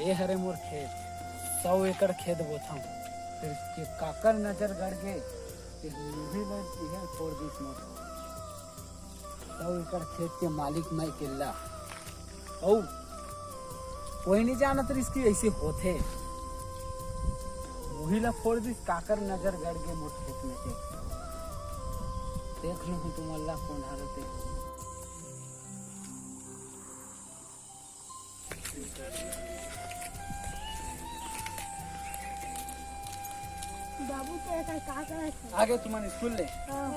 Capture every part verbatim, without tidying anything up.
ए हरे मोर खेत, सौ एकड़ खेत बोथंव। फेर के काकर नजर गड़ गे, के मुही ल इहे फोड़ दिस मोर। सौ एकड़ खेत के मालिक मैं अकेल्ला। अउ कोई नहीं जानत रिहिस कि अइसे होथे। मुही ल फोड़ दिस, काकर नजर गड़ गे मोर खेत में ते। देख लूँ तुमन ला कोन हरे ते। बाबू, तो ऐसा का करत है? आगे तुमन स्कूल ले। हाँ।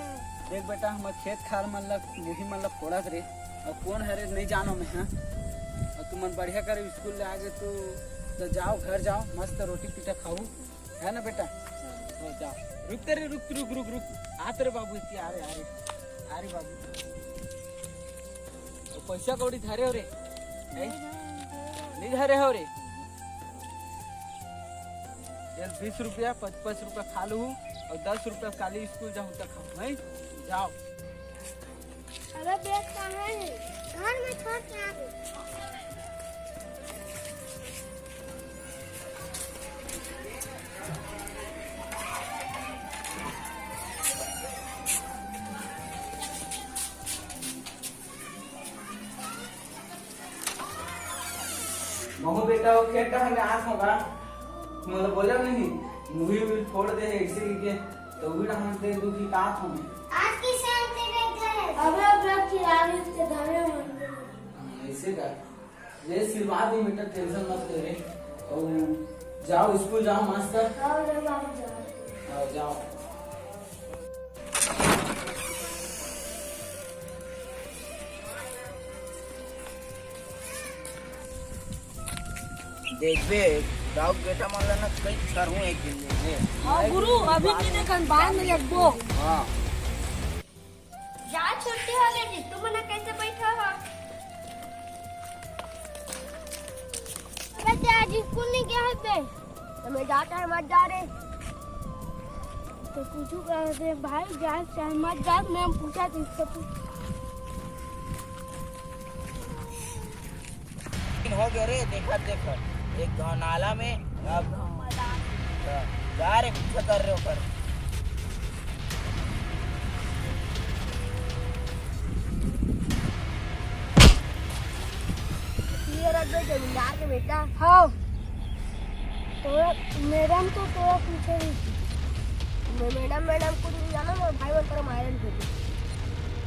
देख बेटा, हमर खेत खार मन ल, मुही मन ल फोड़त रे, अउ कोन हरे नहीं जानो मैं, हाँ। अउ तुमन बढ़िया करे स्कूल ले आगे तो, तो जाओ, घर जाओ, मस्त रोटी पीठा खाओ, है ना बेटा? हो, जाओ। रुक तेरे, रुक, रुक, रुक, रुक। आ तेरे बाबू, इतनी आ रे, आ रे, आ रे बाबू। तो पैसा कौड़ी धरे हो रे? हैं? नहीं धरे हो रे? चल, बीस रुपया, पच पच रुपया खा लूँ अउ दस रुपया काली स्कूल जाहूँ त खाहूँ, हैं? जाओ। अबे, बैग कहाँ है? घर में छोड़ के आ गई। महू बेटा, वो खेत डहर ले आत हों गा, मतलब बोले नहीं, मुही उही फोड़ दे हे, इसीलिए तो उही डहर से दुखी का आत हों मैं। आज की शाम तेरे घर। अब अब रख के आ रही, इसके धरे हुए। हाँ, ऐसे का? ले सिलवा दी बेटा, टेंशन मत ले रे। और जाओ, स्कूल जाओ मास्टर। हाँ, रे बाबू, जाओ। हाँ, जाओ। देखबे, गाँव के बेटा मन ला ना कई छरहूँ एक दिन में। हाँ गुरु, अभी नहीं देखन, बाद में देखबो। हाँ। जा छुट्टी हो गई जी, तुम मन कैसे बैठा हो? अबे ते आज स्कूल नहीं गया है बे? तो मैं जाता है, मत जा रे। तो कुछ कहते भाई, जा चाहे मत जा, मैं पूछा तो इससे पूछ। दिन हो गए रे, देखत देखत एक गाँव नाला में, अब जा रे, कुछ कर रहे हो कर। ये रख दो जमींदार के बेटा। हाँ। तोरा मैडम तो तोरा पीछे रही थी। मैं मैडम, मैडम कुछ नहीं जाना, मेरे भाई मन पर मारे नहीं थे।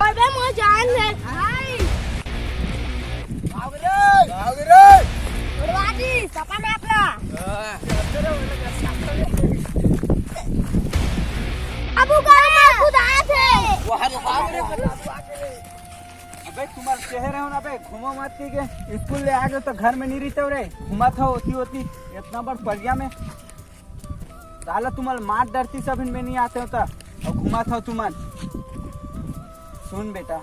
अबे मैं जान ले भाई। भाग रे, भाग रे। उड़वा दी सपा में अपना। हाँ। अब वो गाँव में खुद आए थे। वो हरे भाग रे। अबे तुम्हारे शहर है ना बे, घूमो मत के स्कूल ले आ गए तो घर में नहीं रहते रे, घुमा था होती होती इतना बड़ परिया में। साला तुम्हारे मार डरती सब इनमें नहीं आते होता और घुमा था तुमन। सुन बेटा,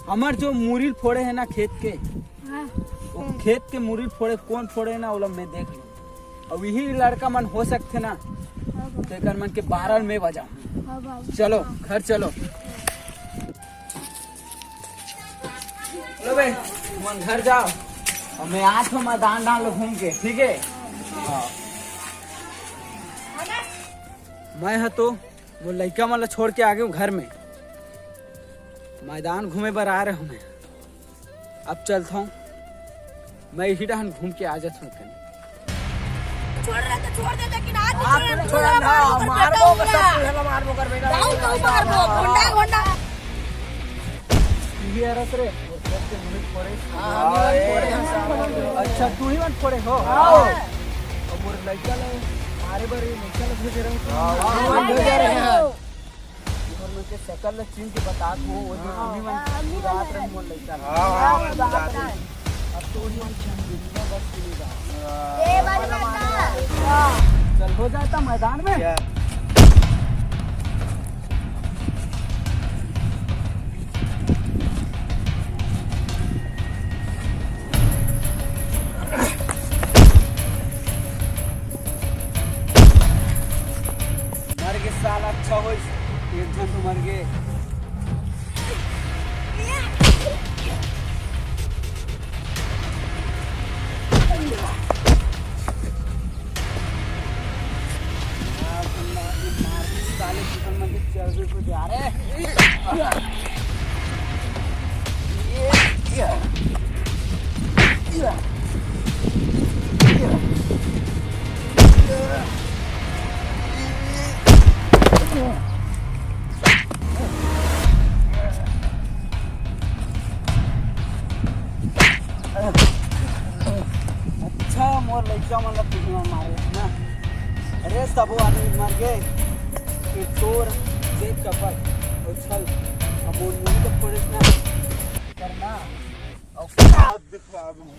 हमर जो मुरील फोड़े है ना खेत के, हाँ। वो खेत के मुरील फोड़े कौन फोड़े ना, ओला मैं देख लूँ। अब यही लड़का मन हो सकते ना, हाँ बाबू। तेकर मन के बारह में बजा। हाँ बाबू। चलो, घर चलो। लो बे, तुमन घर जाओ और मैं आत हों मैदान डाल घूम के, ठीक है? हाँ। मैं ह तो वो लइका मन ला छोड़ के आ गए हूँ घर में, मैदान घूमे बर आ रहे हूँ मैं। अब चलता हूँ, मैं इही डहन घूम के आ जाता हूँ कहीं। छोड़ रहा तो छोड़ दे, लेकिन आज नहीं आप छोड़ना, छोड़ा ना, मार दो, मार दो, मार दो, कर बेटा। गाँव को मार दो, गोंडा, गोंडा। ये रस रे, वो खेत के मुड़ी फोड़े। हाँ, हम ही फोड़े हैं साहब। अच्छा, तू ही मन फोड़े हो? हाँ। अब वो लइका ले, मारे बर ये लइका ले भेज रहे हो। हाँ, हाँ, हम भेज रहे हैं। और मैं के शकल ल चिन्ह के बतात हो, वो जो हाँ। अम्मी मन हाँ, अम्मी मन रात रहे मोर लइका। हाँ, हाँ, हाँ, रात रहे। अब तो उन्हीं मन चिन्ह दुनिया बस के लिए रहा। ए, बड़ी माता। चल, हो जाता मैदान में। क्या? मर गे साला, अच्छा होइस, एक झन तो मर गे। चल भी कुछ आ रहे। ये, ये, ये, ये। अच्छा, मोर लइका मन ला तुमन मारे ना। अरे, सबो आदमी मर गे, फिर तोर देख कपट अउ छल, अब मोर मुंह तो फोड़े ना करना। अउ का दिखा दूं?